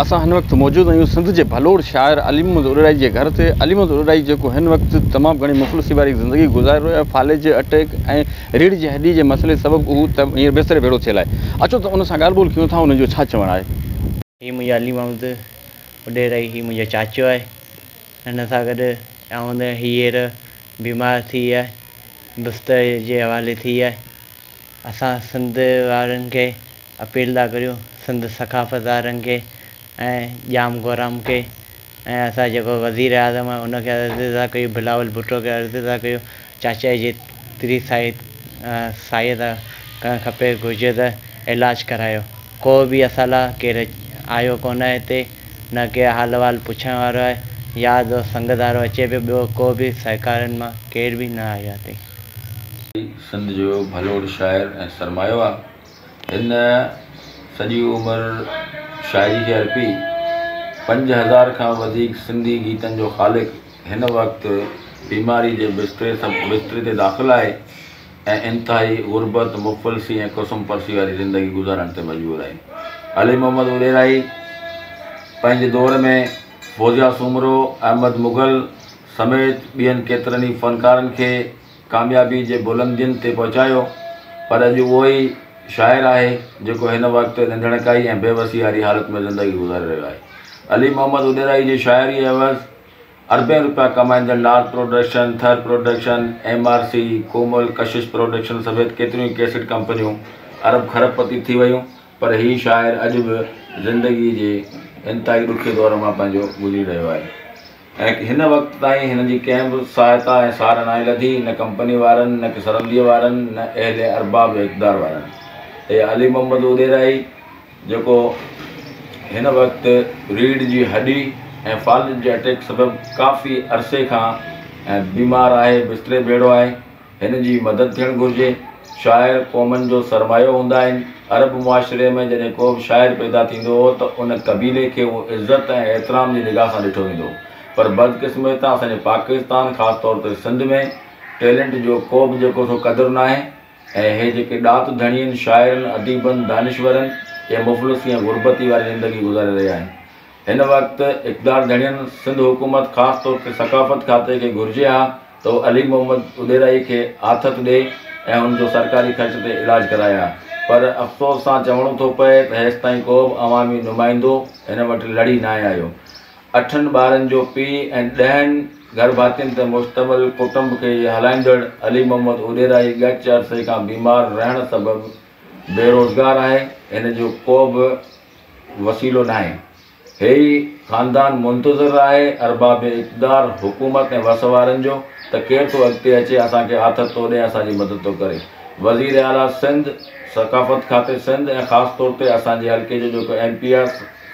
اسان هن وقت موجود آهيون سنڌ جي ڀلوڙ شاعر علي محمد اڏرائي جي گهر تي. علي محمد اڏرائي جيڪو هن وقت تمام گهڻي مفلسي واري زندگي گذاري رهيو آهي، فالج اٽيڪ ۽ ريڙهه جي هڏي جي مسئلي سبب هو هينئر بستري ڀيڙو ٿيل آهي. اچو ته ان سان ڳالهه ٻولهه ڪيون ٿا ان جو ڇا چوڻ آهي. هي منهنجو علي محمد اڏيرائي هي منهنجو چاچو آهي. هن سان گڏ آئون هينئر بيمار ٿي آهي، بستري جي حوالي ٿي آهي. اسان سنڌ وارن کي اپيل ٿا ڪريون، سنڌ ثقافت وارن کي ۽ ڄام گورام کي ۽ اسان جيڪو وزير اعظم آهي ان کي عرض ٿا ڪيون، بلاول ڀٽو کي عرض ٿا ڪيون، چاچا جي جيتري سهائتا ڪرڻ کپي گهرجي ته علاج ڪرايو. ڪو به اسان لاء ڪير آيو ڪونه آهي هتي، نه ڪير حال احوال پڇڻ وارو آهي، يار دوست سنگت وارو اچي پيو، ٻيو ڪو به سرڪارن مان ڪير به نه آيو آهي هتي. سنڌ جو ڀلوڙ شاعر ۽ سرمايو آ. هن سڄي عمر شاعري کي ارپي. 5000 کان وڌيڪ سنڌي گيتن جو خالق هن وقت بيماري جي بستري تي داخل آهي ۽ انتهائي غربت، مفلسي ۽ ڪسمپرسي واري زندگي گذارڻ تي مجبور آهي. علي محمد اڏيرائي پنهنجي دور ۾ فوزيا سومرو، احمد مغل سميت ٻين ڪيترن ئي فنڪارن کي ڪاميابي جي بلندين تي پهچايو، پر اڄ اهو ئي شاعر آهي، جيڪو هن وقت ننڌڻڪائي ۽ بيوسي واري حالت ۾ زندگي گذاري رهيو آهي. علي محمد اڏيرائي جي شاعري عيوض اربين روپيا ڪمائيندڙ North production, Thar production, M R C, Komal Kashish production سميت ڪيتريون ئي ڪيسٽ ڪمپنيون ارب کرب پتي ٿي ويون، پر هي شاعر اڄ به زندگي جي انتهائي ڏکي دور مان پنهنجو گذري رهيو آهي. ۽ هن وقت تائين هن جي ڪنهن به سهائتا ۽ سار ناهي لڌي، نه ڪمپني وارن، نه سرنديء وارن، نه اهل ارباب اقتدار وارن. هي علي محمد اڏيرائي جيڪو هن وقت ريڙهه جي هڏي ۽ فالج جي اٽيڪ سبب ڪافي عرصي کان بيمار آهي، بستري ڀيڙو آهي. هن جي مدد ٿيڻ گهرجي. شاعر قومن جو سرمايو هوندا آهن. عرب معاشري ۾ جڏهن ڪو به شاعر پيدا ٿيندو هو ته ان قبيلي کي اهو عزت ۽ احترام جي نگاهه سان ڏٺو ويندو هو. پر بدقسمتي سان اسان جي پاڪستان خاص طور تي سنڌ ۾ ٽيلنٽ جو ڪو به جيڪو سو قدر ناهي ۽ هي جيڪي ڏات ڌڻين، شاعرن، اديبن، دانشورن اهي مفلسي ۽ غربتي واري زندگي گذاري رهيا آهن. هن وقت اقتدار ڌڻين سنڌ حڪومت خاص طور تي ثقافت کاتي کي گهرجي ها ته هو علي محمد اڏيرائي کي آٿت ڏئي ۽ هن جو سرڪاري خرچ تي علاج ڪرائي ها پر افسوس سان چوڻو ٿو پئي ته هيستائين ڪو به عوامي نمائندو هن وٽ لڙي ناهي آيو. اٺن ٻارن جو پيء ۽ ڏهن گهرڀاتين تي مشتمل ڪٽنب کي هلائيندڙ علي محمد اڏيرائي ڳچ عرصي کان بيمار رهڻ سبب بيروزگار آهي، هن جو ڪو به وسيلو ناهي. هي خاندان منتظر آهي ارباب اقتدار، حڪومت ۽ وس وارن جو ته ڪير ٿو اڳتي اچي اسان کي آٿت ٿو ڏئي اسان جي مدد ٿو ڪري. وزير اعليٰ سنڌ، ثقافت کاتي سنڌ ۽ خاص طور تي اسان جي حلقي جو جيڪو ايم پي آهي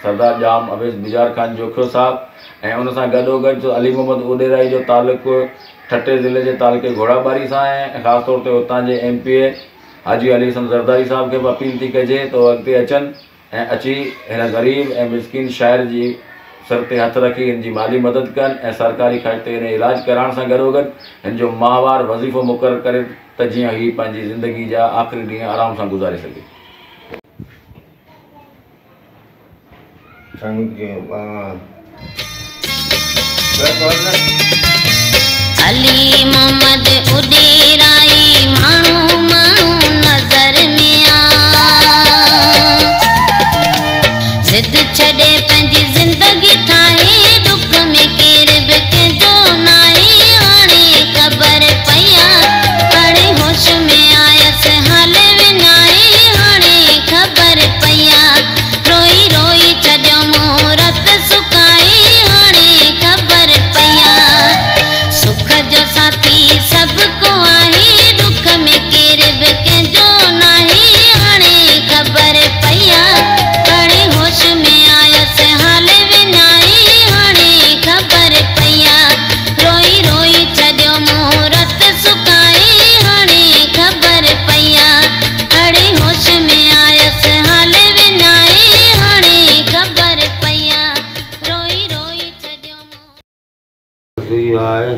سردار ڄام اويس بجار خان جوکيو صاحب ۽ ان سان گڏوگڏ علي محمد اڏيرائي جو تعلق ٺٽي ضلعي جي تعلقي گهوڙاٻاري سان آهي ۽ خاص طور تي اتان جي M P A Haji Ali Hassan Zardari صاحب کي به اپيل ٿي ڪجي ته هو اڳتي اچن ۽ اچي هن غريب ۽ مسڪين شاعر جي سر تي هٿ رکي هن جي مالي مدد ڪن ۽ سرڪاري خرچ تي هن علاج ڪرائڻ سان گڏوگڏ هن جو ماهوار وظيفو مقرر ڪري ته جيئن هي پنهنجي زندگي جا آخري ڏينهن آرام سان گذاري سگهي. علي محمد اڏيرائي ماڻهو ماڻهو نظر ۾ آ ضد ڇڏي پنهنجي زندگي ٺاهي ڏک ۾ ڪير به ڪنهن جو ناهي هاڻي خبر پئي آ هاڻي هوش ۾ آيس حال وڃائي هاڻي خبر پئي آ روئي روئي ڇڏيو مون رت سڪائي هاڻي خبر پئي آ سک جو ساٿي سڀ ڪو آهي ڏک ۾ ڪير به ڪنهن جو ناهي هاڻي خبر پئي آ هاڻي هوش ۾ آيس حال وڃائي هاڻي خبر پئي آ روئي روئي ڇڏيو مون رت سڪائي هاڻي خبر پئي آ هاڻي هوش ۾ آيس حال وڃائي هاڻي خبر پئي آ روئي روئي ڇڏيو مون. عرض اهو آهي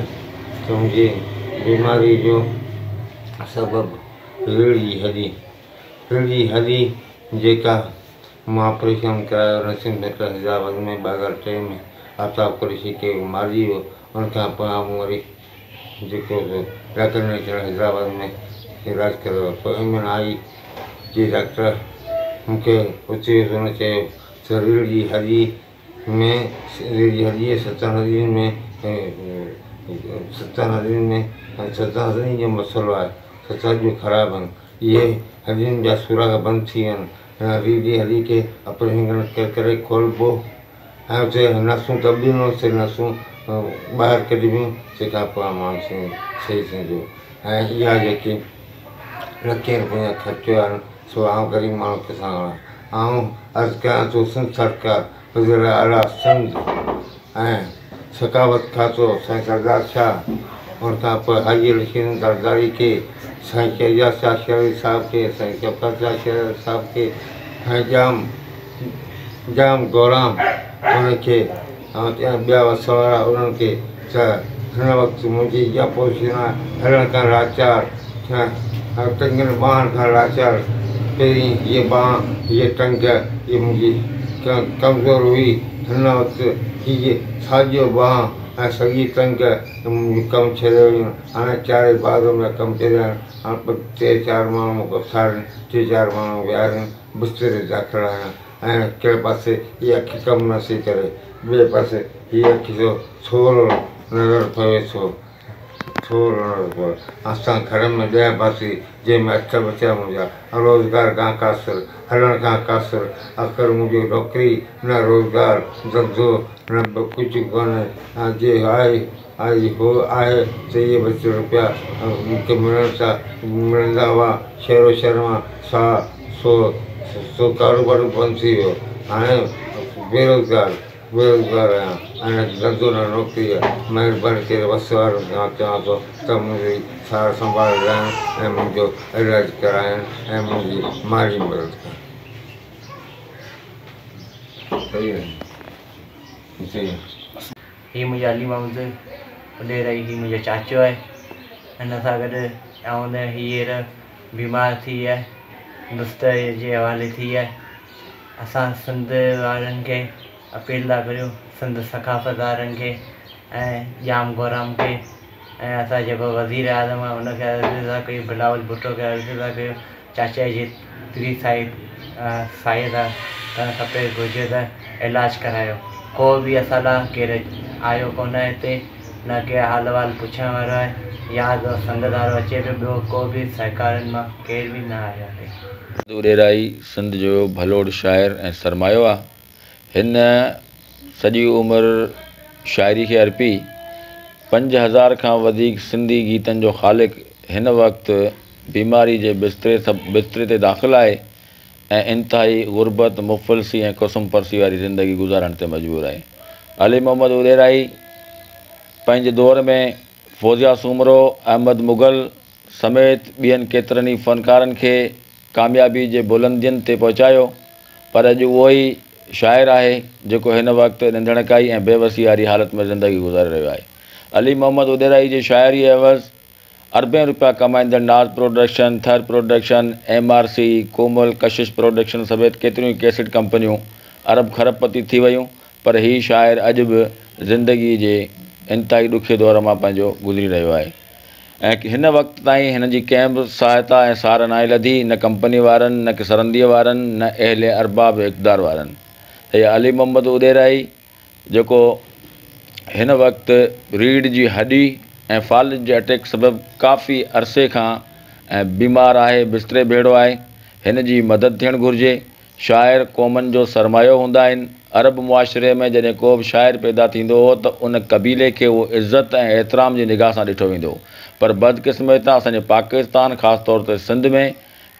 ته منهنجي بيماري جو سبب ريڙهه جي هڏي، ريڙهه جي هڏي جيڪا مان آپريشن ڪرايو نرسنگ سينٽر حيدرآباد ۾ 2003 ۾ آفتاب قريشي کي مارجي ويو. ان کان پوءِ آئون وري جيڪو ڊاڪٽر نيشنل حيدرآباد ۾ علاج ڪرايو. پوءِ ايم اين آئي جي ڊاڪٽر مون کي اتي هن چيو ته ريڙهه جي هڏي ۾ ريڙهه جي هڏي 7 هڏين ۾ 7 هڏين ۾ 7 هڏين جو مسئلو آهي. 7 هڏيون خراب آهن. اهي هڏين جا سوراخ بند ٿي ويا آهن. ريڙهه جي هڏي کي آپريشن ڪري کولبو ۽ اتي نسون دٻيون نسون ٻاهر ڪڍبيون. تنهن کان پوءِ ماڻهو صحيح ٿيندو. ۽ اها جيڪي لکين رپين جا خرچو آهي سو آئون غريب ماڻهو ڪٿان کڻان. آئون عرض ڪيان ٿو سنڌ سرڪار وزير اعليٰ سنڌ ۽ ثقافت کاتو سائين سردار شاهه، ان کان پوءِ حاجي رشيد زرداري کي، سائين اعجاز شاهه شريف صاحب کي، سائين شفقت شاهه شريف صاحب کي ۽ ڄام ڄام گورام ان کي ۽ ٻيا وس وارا انهن کي ته هن وقت منهنجي اها پوزيشن آهي. هلڻ کان لاچار، ٽنگن ٻانهن کان لاچار. پهرين هيءَ ٻانهن هيءَ ٽنگ هيءَ منهنجي ڪمزور هئي. هن وقت هيءَ ساڄو ٻانهن ۽ سڄي ٽنگ منهنجي ڪم ڇڏي ويون. هاڻي چارئي بازو ۾ ڪم ڇڏيا. هاڻي 3 4 ماڻهو مون کي اٿارين، 3 4 ماڻهو ويهارين. بستري تي داخل آهيان ۽ هڪڙي پاسي هيءَ اک ڪم نٿي ڪري، ٻئي پاسي هيءَ اک جو ٿورو نظر پوي ٿو، ٿورو نظر پوي. اسان گهر ۾ 10 ڀاتي، جنهن ۾ 8 ٻچا منهنجا. روزگار کان قاصر، هلڻ کان قاصر. آخر منهنجي نوڪري نه، روزگار ڌنڌو نه، ڪجهه ڪونهي. جي آهي آئي هو آهي ته اهي 2 رپيا مون کي ملن ٿا، ملندا هئا شهرو شهر مان. سا سو سو ڪاروبار بند ٿي ويو. هاڻي بيروزگار بيروزگار آهيان ۽ ڌنڌو نه نوڪري آهي. مهرباني ڪري وس وارن کان چوان ٿو ته منهنجي سار سنڀال لهن ۽ منهنجو علاج ڪرائين ۽ منهنجي مالي مدد ڪن. صحيح آهي. هيءُ منهنجو علي محمد اڏيرائي، هيءُ منهنجو چاچو آهي. هن سان گڏ آئون هينئر بيمار ٿي آهي، بستر جي حوالي ٿي آهي. اسان سنڌ وارن کي اپيل ٿا ڪريون، سنڌ ثقافت وارن کي ۽ ڄام گورام کي ۽ اسان جيڪو وزير اعظم آهي هن کي عرض ٿا ڪيون، بلاول ڀٽو کي عرض ٿا ڪيون، چاچا جي جيتري سهائتا ڪرڻ کپي گهرجي ته علاج ڪرايو. ڪو به اسان لاءِ ڪير آيو ڪونه هتي، نه ڪي حال وال پڇڻ وارو آهي. ياد سنگت وارو اچي پيو، ٻيو ڪو به سهڪارن مان ڪير به نه آيو آهي. اڏيرائي سنڌ جو ڀلوڙ شاعر ۽ سرمايو آهي. هن سڄي عمر شاعري کي ارپي. 5000 کان وڌيڪ سنڌي گيتن جو خالق هن وقت بيماري جي بستري تي داخل آهي ۽ انتهائي غربت، مفلسي ۽ قسم پرسي واري زندگي گذارڻ تي مجبور آهي. علي محمد اڏيرائي پنهنجي دور ۾ فوزيا سومرو، احمد مغل سميت ٻين ڪيترن ئي فنڪارن کي ڪاميابي جي بلندين تي پهچايو، پر اڄ اهو ئي شاعر آهي جيڪو هن وقت ننڌڻڪائي ۽ بيوسي واري حالت ۾ زندگي گذاري رهيو آهي. علي محمد اڏيرائي جي شاعري عيوض اربين رپيا ڪمائيندڙ Naz production, Thar production, M R C, Komal Kashish production سميت ڪيتريون ئي ڪيسٽ ڪمپنيون ارب کربپتي ٿي ويون، پر هيءُ شاعر اڄ به زندگي جي انتهائي ڏکي دور مان پنهنجو گذري رهيو آهي ۽ هن وقت تائين هن جي ڪنهن به سهائتا ۽ سار ناهي لڌي، نه ڪمپني وارن، نه سرنديءَ وارن، نه اهل ارباب اقتدار وارن. ته اها علي محمد اڏيرائي جيڪو هن وقت ريڙهه جي هڏي ۽ فالج جي اٽيڪ سبب ڪافي عرصي کان ۽ بيمار آهي، بستري ڀيڙو آهي، هن جي مدد ٿيڻ گهرجي. شاعر قومن جو سرمايو هوندا آهن. عرب معاشري ۾ جڏهن ڪو به شاعر پيدا ٿيندو هو ته ان قبيلي کي اهو عزت ۽ احترام جي نگاهه سان ڏٺو ويندو هو، پر بدقسمتي سان اسان جي پاڪستان، خاص طور تي سنڌ ۾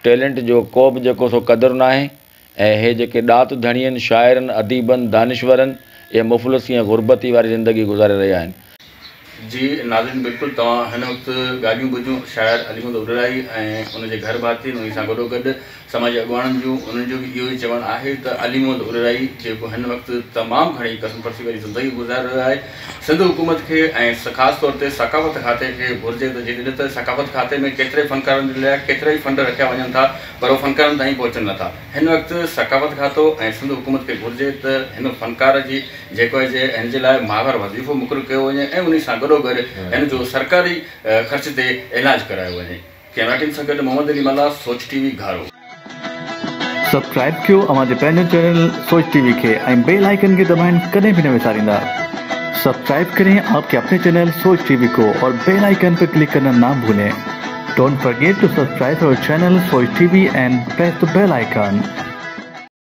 ٽيلنٽ جو ڪو به جيڪو سو قدر ناهي ۽ هي جيڪي ڏات ڌڻين، شاعرن، اديبن، دانشورن، اهي مفلسي ۽ غربتي واري زندگي گذاري رهيا آهن. जी नाज़रीन, बिल्कुलु तव्हां हिन वक़्तु ॻाल्हियूं ॿुधियूं शाइर अली मोहम्मद उडराई ऐं उनजे घर भातियुनि, उन सां गॾोगॾु समाजी अॻुवाणनि जूं, उन्हनि जो बि इहो ई चवणु आहे त अली मोहम्मद उडराई जेको हिन वक़्तु तमामु घणी कसमपरसी वारी ज़िंदगी गुज़ारे रहियो आहे, सिंध हुकूमत खे ऐं ख़ासि तौर ते सकाफ़त खाते खे घुरिजे त जेकॾहिं त सकाफ़त खाते में केतिरे फ़नकारनि जे लाइ केतिरा ई फंड रखिया वञनि था, पर उहे फ़नकारनि ताईं पहुचनि नथा। हिन वक़्तु सकाफ़त खातो ऐं सिंध हुकूमत खे घुरिजे त हिन फ़नकार जी जेको आहे हिन जे लाइ माहवार वज़ीफ़ो मुक़ररु कयो वञे ऐं उन सां गॾोगॾु हिन जो सरकारी ख़र्च ते इलाज करायो वञे। कैमरा टीम सां गॾु मोहम्मद अली मल्लाह, सोच टीवी, घारो। सब्सक्राइब कयो अव्हांजे पंहिंजो चैनल सोच टीवी खे ऐं बेल आइकन खे दॿाइण कॾहिं बि न विसारींदा। सब्सक्राइब करें आपके अपने चैनल सोच टीवी को और बेल आइकन पर क्लिक करना ना भूलें। Don't forget to subscribe our channel Soch TV and press the bell icon.